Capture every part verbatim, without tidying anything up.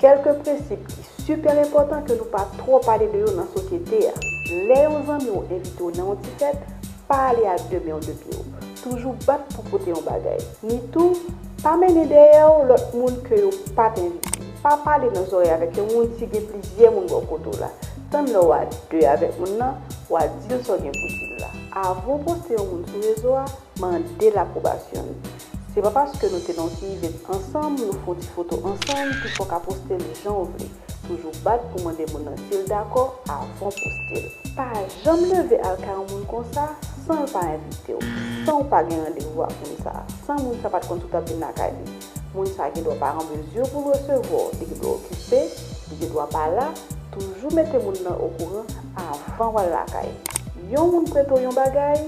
Kèlke prensip ki sipè enpòtan ke nou pa twò pale de yo nan sosyete a. Lè yon zanmi w envite w nan yon ti fèt, pa ale ak de men w de pye w. Toujou bat pou pote yon bagay. Ni tou, pa mennen dèyè w lòt moun ke yo pa t envite. Pa pale nan zòrèy avèk yon moun si gen plizyè moun bò kote w la. Tann lè w a de avèk moun nan, w a di l sa w gen pou di l la. Avan w poste yon moun sou rezo a, mande l apwobasyon l. Se pa paske nou te nan yon ti event ansanm, nou fè yon ti foto ansanm, ki fè w ka poste l jan w vle. Toujou bat pou mande moun nan si l dakò avan w poste l. Pa janm leve al kay yon moun konsa san l pa envite w, san w pa gen randevou ak moun sa a, san moun sa a pa t konn si w t ap vin lakay li. Moun sa a gen dwa pa an mezi pou l resevwa w, li gen dwa okipe, li gen dwa pa la. Toujou mete moun nan okouran avan w al lakay li. Yon moun prete w yon bagay,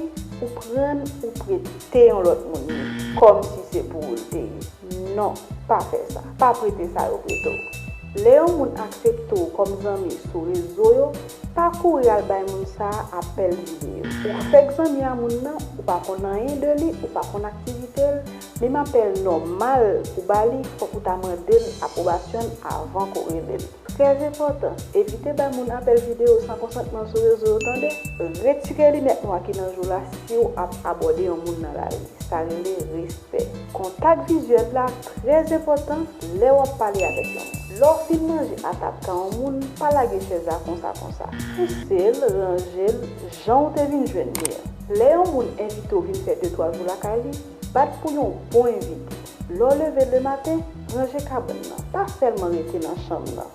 ou pran l, ou prete yon lòt moun li, kòmsi se pou ou l te ye. Non, pa fè sa. Pa prete sa yo prete w. Lè yon moun aksepte w kòm zanmi sou rezo yo, pa kouri al bay moun sa a apèl videyo. Ou fèk zanmi a moun nan, ou pa konn anyen de li, ou pa konn aktivite l, menm apèl nòmal ou ba li, fòk ou ta mande l apwobasyon l avan ke w rele l. Trè enpòtan, evite bay moun apèl videyo san konsantman l sou rezo yo, tande. Retire linèt nwa ki nan je w la si w ap abòde yon moun nan lari. Sa rele respè. Kontak vizyèl la trè enpòtan lè w ap pale avèk yon moun. Lè w fin manje atab kay yon moun, pa lage chèz la konsa konsa. Pouse l, ranje l, jan w te vin jwenn li an. Lè yon moun envite w vin fè de twa jou lakay li, bat pou yon bon envite. Lè w leve lematen, ranje kabann nan. Pa sèlman rete nan chanm nan.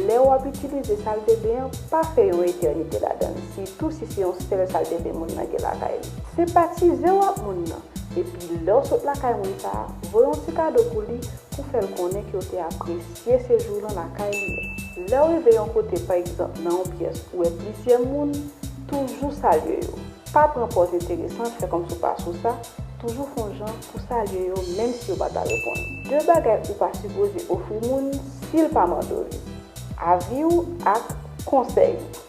Lè w ap itilize salteben an, pa fè yon etènite ladan l, sitou si se yon sèl salteben moun nan gen lakay li. Senpatize w ak moun nan, epi lè w sot lakay moun sa a, voye yon ti kado pou li pou fè l konnen ke w te apresye sejou w lan lakay li an. Lè w rive yon kote, pa egzanp, nan yon pyès ou wè plizyè moun, toujou salye yo. Pa pran pòz enteresan, fè kòmsi w pa sou sa, toujou fè yon jan pou salye yo, menm si yo pa ta reponn. De bagay ou pa sipoze ofri moun si l pa mande w li: avi w ak konsèy ou.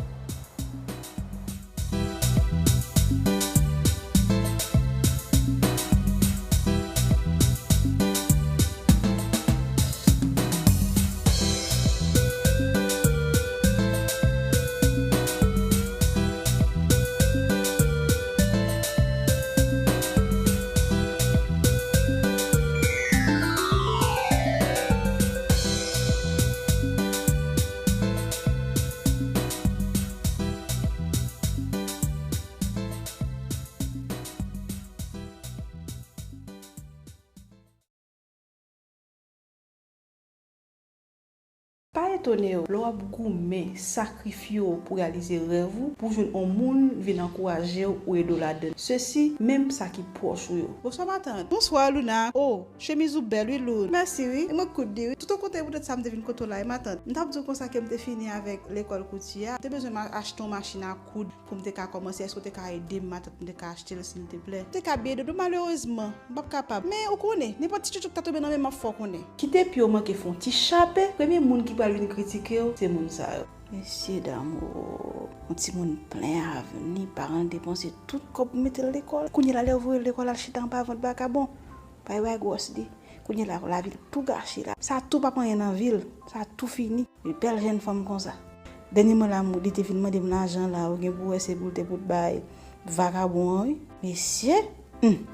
Pa etone w lè w ap goumen, sakrifye w pou reyalize rèv ou, pou jwenn yon moun vin ankouraje w ou ede w ladan l. Sesi, menm sa ki pwòch ou yo. Bonswa matant. Bonswa Luna. Oh, chemiz ou bèl wi Luna. Mèsi wi. E mwen koud li wi. Tout yon kote poutèt sa m te vin kote w la wi matant. M t ap di w konsa ke m te fini avèk lekòl kouti a. M te bezwen ma- achte yon machin a koud pou m te ka kòmanse. Èske w te ka ede m matant, m te ka achte l silteplè? M te ka byen ede w, malerezman, m p ap kapab. Men ou konnen, nenpòt ti tchoutchou k ta tonbe nan men m, m ap fè w konnen. Kite pye w manke fè yon ti chape, premye moun ki pral vin kritike w, se moun sa yo. Mesye damou, yon timoun plen avni, paran l depanse tout kòb pou mete l lekòl. Kounye la, lè yo voye l lekòl, al chita anba vant vakabon. Bay bay gwòs li. Kounye la, lavi l tou gache la. Sa tou p ap anyen nan vi l. Sa tou fini. Yon bèl jèn fanm konsa. Dènyèman la, li te vin mande m lajan la, ou gen pou wè se pou l te pou t bay vakabon an, wi. Mesye! Hum!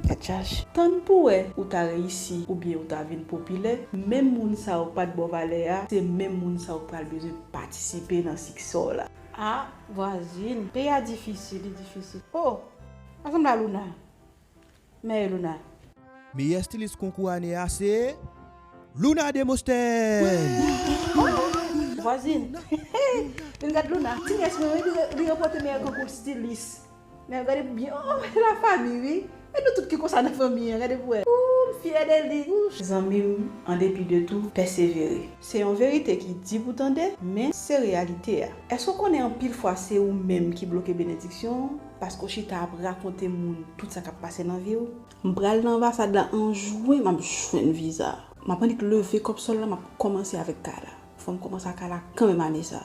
Tèt chaje. Tann pou wè ou ta reyisi oubyen ou ta vin popilè, menm moun sa yo pa t ba w valè a, se menm moun sa yo k pral bezwen patisipe nan siksè w la. Ah, vwazin, peyi a difisil, li difisil. Oh! Ansanm la, Luna. Mèye Luna. Meyè stilis konkou ane a se Luna Demosthène. Vwazin. Vin gad Luna. Ti nyès mwen, wi, li, li ranpòte meyè konkou stilis. Men gade byen, oh, la fanmi, wi. E nou tout ki konsa nan fanmi an, gade pou wè. Ooh, m fyè de li. Ooh. Zanmi m, an depi de tou, pèsevere. Se yon verite ki di pou tande, men se reyalite a. Èske w konnen anpil fwa se ou menm ki bloke benediksyon w? Paske w chita ap rakonte moun tout sa k ap pase nan vi w. M pral nan anbasad la an jen, m ap jwenn viza. M ap annik leve kòb sòl la, m ap kòmanse avèk kay la. Fò m kòmanse ak kay la kanmenm ane sa.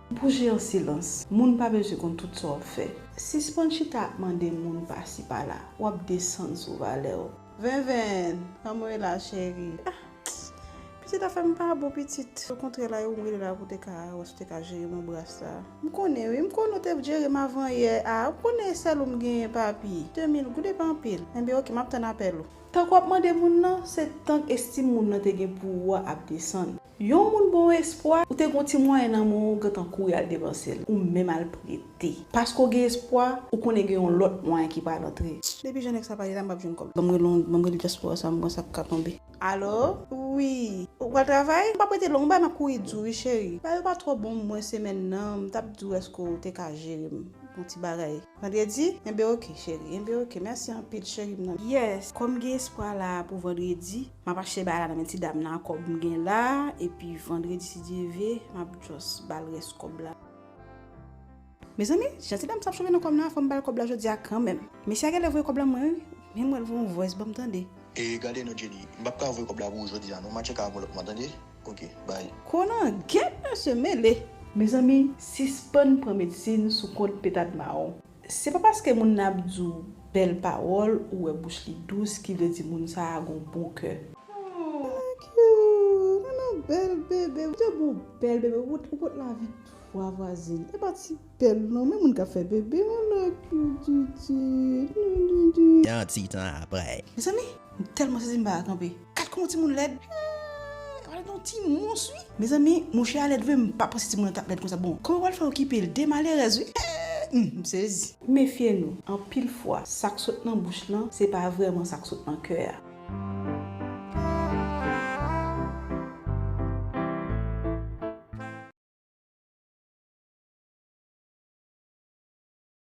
Bouje an silans. Moun pa bezwen konn tout sa w ap fè. Sispann chita ap mande moun pasi pala. W ap desann sou valè w. Venvenn, kòman w ye la, cheri? Ah, Ti zafè m pa bon pitit. Okontrè la, yo m rele la pou te ka wè si w te ka jere m obras sa. M konnen wi, m konnen w te jere m avan yè a. M konnen sèl ou m genyen papi. De mil goud e pa anpil. Enben oke, m ap tann apèl ou. Tan k w ap mande moun nan, se tan k estim moun nan te gen pou ou a ap desann. Yon moun ba w espwa, ou te gen yon ti mwayen nan men w, ou gentan kouri al depanse l. Ou menm al prete. Paske w gen espwa, ou konnen gen yon lòt mwayen ki pral antre. Depi jan nèg sa pale la, m p ap jwenn kòb. Ban m rele, ban m rele dyaspora sa, m wè sa k ka tonbe. Alo? Wi. Ou pral travay? M p ap rete long, bay m ap kouri di w wi, cheri. Bagay yo pa twò bon mwen semèn nan, m t ap di w èske w te ka jere m yon ti bagay. Vandredi? Enben oke, cheri. Enben oke. Mèsi anpil, cheri m nan. Yes. Kòm gen espwa la pou vandredi, m ap achte bagay la nan men ti dam nan, kòb m gen la, epi vandredi, si Dye ve, m ap just ba l rès kòb la. Mezanmi, jan ti dam sa ap chove nan kò m nan, fò m ba l kòb la jodi a kanmenm. Mesye a genlè voye kòb la mwen wi, men m wè l voye yon voice ban m tande. E gade non Jenny, m p ap ka voye kòb la pou ou jodi a non, m a tcheke avè w lòt mwa, tande? Oke, bay. Konan gèt mesye mele. Mezanmi, sispann pran medsin sou kont petad mawon. Se pa paske moun nan ap di w bèl pawòl, ou wè bouch li dous, ki vle di moun sa a gon bon kè. Thank you. Nan bèl bebe, ou te bon bèl bebe, ou pot, ou pot lavi twa vwazin. E pa ti bèl non, men moun k ap fè bebe, oh, love you, Didi. Yon ti tan apre. Mezanmi, m tèlman sezi m pa ka kanpe. Gad kòman timoun lèd. Gade yon ti mons wi. Mezanmi, mouche a lèd vre, m pa panse timoun nan t ap lèd konsa. Bon, kòman w al fè okipe l? De malerèz wi. Hmm, m sezi. Mefye nou, anpil fwa, sa k sot nan bouch lan, se pa vrèman sa k sot nan kè a.